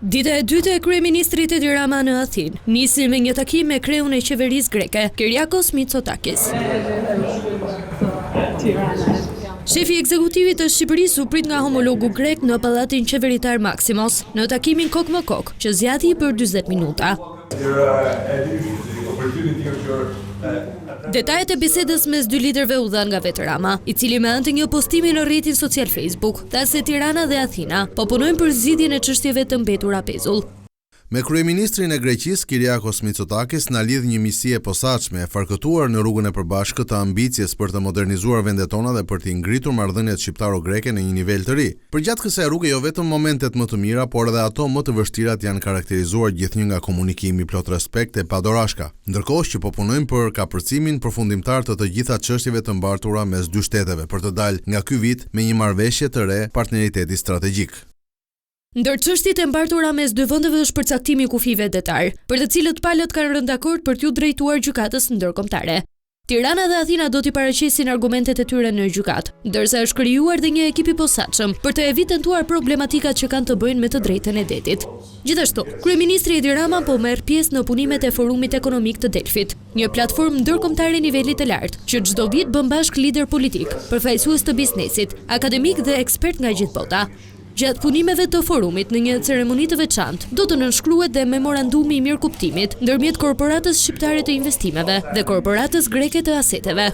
Dita e dytë e kryeministrit Edi Rama në Athinë nisi me një takim me kreun e qeverisë greke, Kyriakos Mitsotakis. Shefi i ekzekutivit të Shqipërisë u prit nga homologu grek në pallatin qeveritar Maximos, në takimin kokë më kokë, që zgjati për 40 minuta. Detajet e bisedës mes dy liderëve u dhanë nga vetë Rama, i cili me anë të një postimi në rrjetin social Facebook, tha se Tirana dhe Athina po punojnë për zgjidhjen e çështjeve të mbetura pezull. Me kryeministrin e Greqisë, Kyriakos Mitsotakis, na lidh një miqësi e posaçme, e farkëtuar në rrugën e përbashkët të ambicies për të modernizuar vendet tona dhe për t'i ngritur marrëdhëniet shqiptaro-greke në një nivel të ri. Përgjatë kësaj rruge jo vetëm momentet më të mira, por edhe ato më të vështirat janë karakterizuar gjithnjë nga komunikimi plot respekt e pa dorashka. Ndërkohë që po punojmë për kapërcimin përfundimtar të të gjitha çështjeve të mbartura mes dy shteteve për të dalë nga ky vit me një marrëveshje të re partneriteti strategjik. Ndër çështjet e mbartura mes dy vendeve është përcaktimi i kufijve detarë, për të cilët palët kanë rënë dakord për t'iu drejtuar Gjykatës Ndërkombëtare. Tirana dhe Athina do t'i paraqesin argumentet e tyre në gjykatë, ndërsa është krijuar dhe një ekip i posaçëm për të evidentuar problematikat që kanë të bëjnë me të drejtën e detit. Gjithashtu, kryeministri Edi Rama po merr pjesë në punimet e Forumit Ekonomik të Delfit, një platformë ndërkombëtare e nivelit të lartë, që çdo vit bën bashkë liderë politikë, përfaqësues të biznesit, akademikë dhe ekspertë nga gjithë bota. Gjatë punimeve të forumit, në një ceremoni të veçantë, do të nënshkruhet dhe memorandumi i mirëkuptimit ndërmjet Korporatës Shqiptare të Investimeve dhe Korporatës Greke të Aseteve.